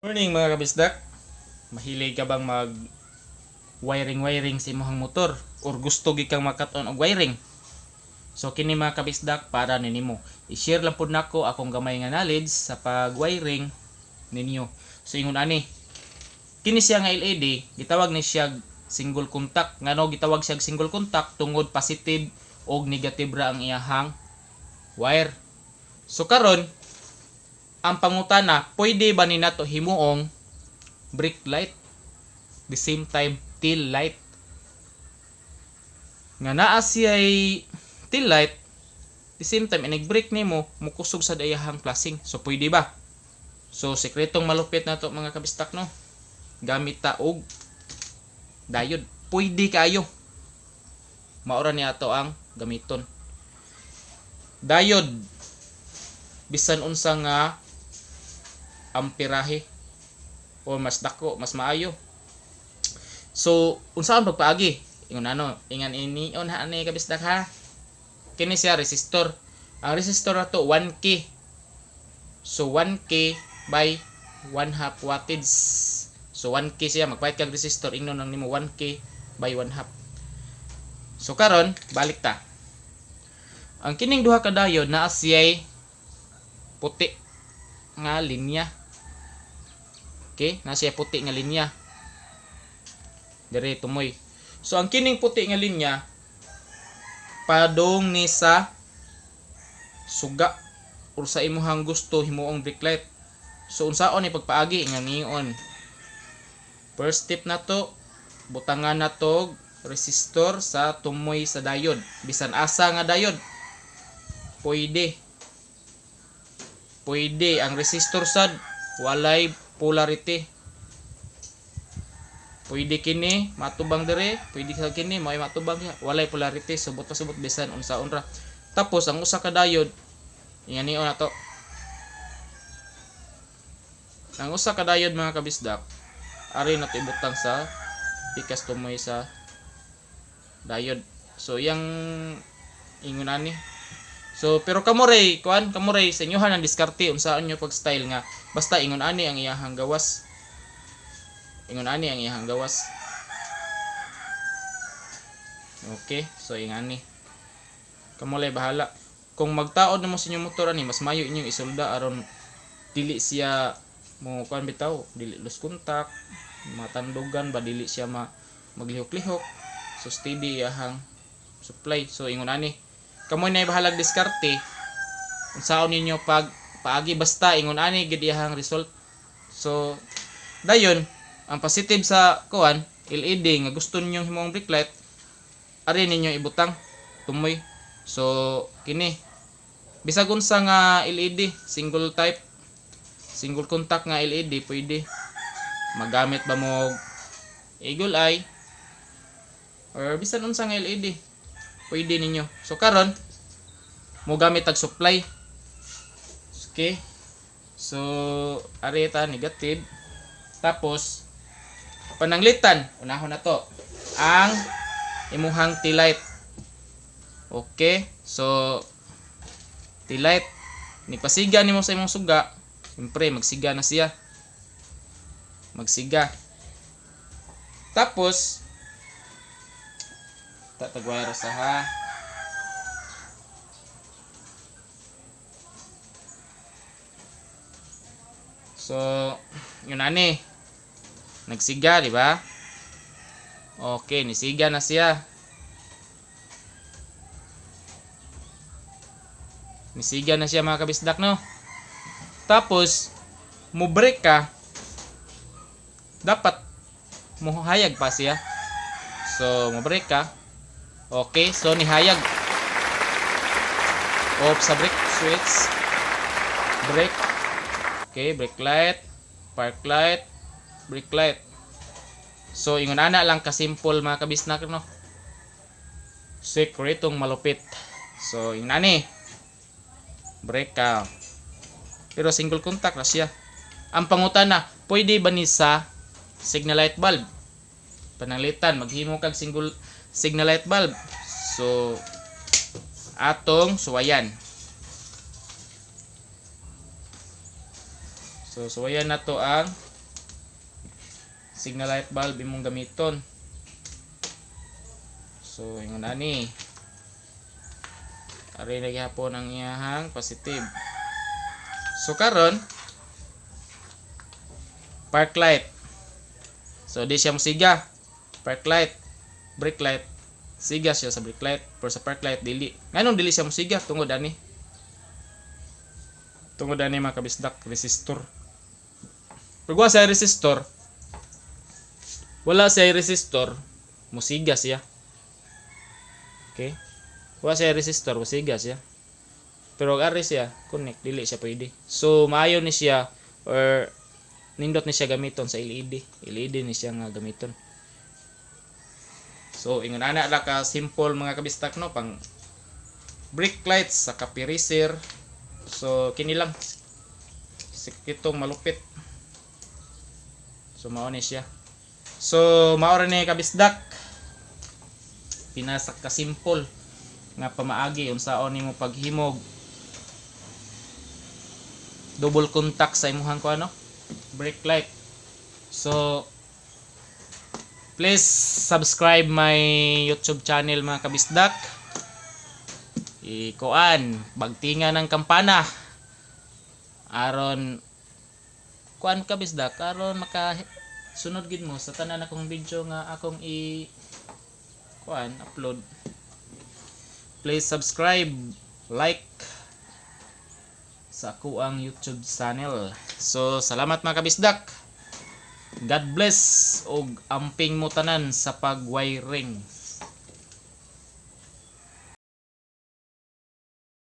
Morning, mga kabisdak. Mahilig ka bang mag wiring-wiring sa imong motor or gusto gid kang makat-on og wiring? So kini, mga kabisdak, para ninimo. I-share lang pud nako akong gamay nga knowledge sa pag-wiring ninyo. So ingon ani. Kini siya nga LED, gitawag ni siya single contact. Ngano gitawag siya single contact? Tungod positive og negative ra ang iyahang wire. So karon, ang pangutana, pwede ba ni nato himuong brake light, the same time tail light? Nga naa siya'y tail light, the same time inig brake nimo, mukusog sa iyahang flashing. So pwede ba? So sekretong malupit na to, mga kabistak, no. Gamit ta og diode. Pwede kayo. Maura ni ato ang gamiton. Diode, bisan unsa nga amperahe o mas dako mas maayo. So unsaon pagpaagi? Ingon ano, ingan ini on ha ani, kabisdak, ha. Kini siya resistor. Ang resistor nato 1K. So 1K by 1 half wattage. So 1K siya. Magpalit kag resistor, ingnon lang nimo 1K by 1 half. So karon, balik ta. Ang kining duha ka diode, naa siya'y puti nga linya. Okay, naa siya puti nga linya. Dire tumoy. So ang kining puti nga linya, padung ni sa suga or sa imuhang gusto himuong brake light. So unsaon ni pagpaagi nga nion? First step nato, butangan nato resistor sa tumoy sa diode. Bisan asa nga diode. Pwede. Pwede ang resistor sad walay polarity. Pwede kini matubang dire, pwede sa kini may matubang diha, walay polarity, subot pa subot bisan unsaon ra. Tapos ang usa ka diode, ingani na to. Ang usa ka diode, mga kabisdak, ari nato ibutang sa pikas tumoy sa diode. So yang ingon ani. So pero kamo ray kuan, kamo ray sa inyohan ang diskarte unsaon nyo pag style nga basta ingon ani ang iyahang gawas. Ingon ani ang iyahang gawas. Okay, so ingani. Kamo lay bahala. Kung magtaod namo sa inyong motor ani, mas mayo inyong isulda aron dili siya mo kuan bitaw, dili loose contact, matandugan ba, dili siya maglihok-lihok. So steady iyahang supply. So ingon ani. Kamo na bahalag diskarte unsaon ninyo pag paagi, basta ingon ani gid iyahang result. So dayon ang positive sa kuan LED nga gusto ninyong himuong brake light, ari ninyo ibutang tumoy. So kini bisag unsa nga LED, single type, single contact nga LED, pwede magamit ba mo Eagle Eye or bisan unsa nga LED, pwede ninyo. So karon mo gamit tag supply. Okay. So ari ta negative. Tapos pananglitan, unahon na to ang imuhang tail light. Okay. So tail light ni pasiga nimo sa imong suga, siyempre magsiga na siya. Magsiga. Tapos tatagwara sa ha. So, yun ani. Nagsiga, di ba? Okay, nisiga na siya. Nisiga na siya, mga kabisdak, no? Tapos, mo brake ka, dapat mohayag pa siya. So, mo brake ka. Okay, so nihayag. Off sa brake switch. Brake. Okay, brake light, park light, brake light. So ingon ana lang ka-simple, mga kabisnak, no. Sekretong malupit. So ingon ani. Brake ka. Pero single contact na siya. Ang pangutana, pwede ba ni sa signal light bulb? Pananglitan, maghimo kag single signal light bulb. So atong suwayan. So suwayan na to ang Signal light bulb imong gamiton. So ingon ani. Ari na gihapon ang iyahang positive. So karon, park light. So di siya mosiga. Park light, brake light, siga siya sa brake light, pero sa park light dili. Nganong dili siya mosiga? Tungod ani. Tungod ani, mga kabisdak, resistor. Pag wala siya resistor, wala siya resistor, musiga siya. Okay? Wala siya resistor, musiga siya. Pero ag ari siya, connect, dili siya pwede. So maayo ni siya or nindot ni siya gamiton sa LED. LED ni siya nga gamiton. So ingon ana la ka simple, mga kabistak, no, pang brake lights sa kapiriser. So kini lang sikitong malupit. So mao ni siya. So mao ra ni, kabisdak. Pinasa ka simple nga pamaagi unsaon nimo paghimog double contact sa imuhang ko ano, brake light. So please subscribe my YouTube channel, mga kabisdak. Ikuan, bagtinga ng kampana. Aron kuan, kabisdak, aron maka sunod gid mo sa tanan akong video nga akong i kuan upload. Please subscribe, like sa ako ang YouTube channel. So salamat, mga kabisdak. God bless ug amping mo tanan sa pag-wiring.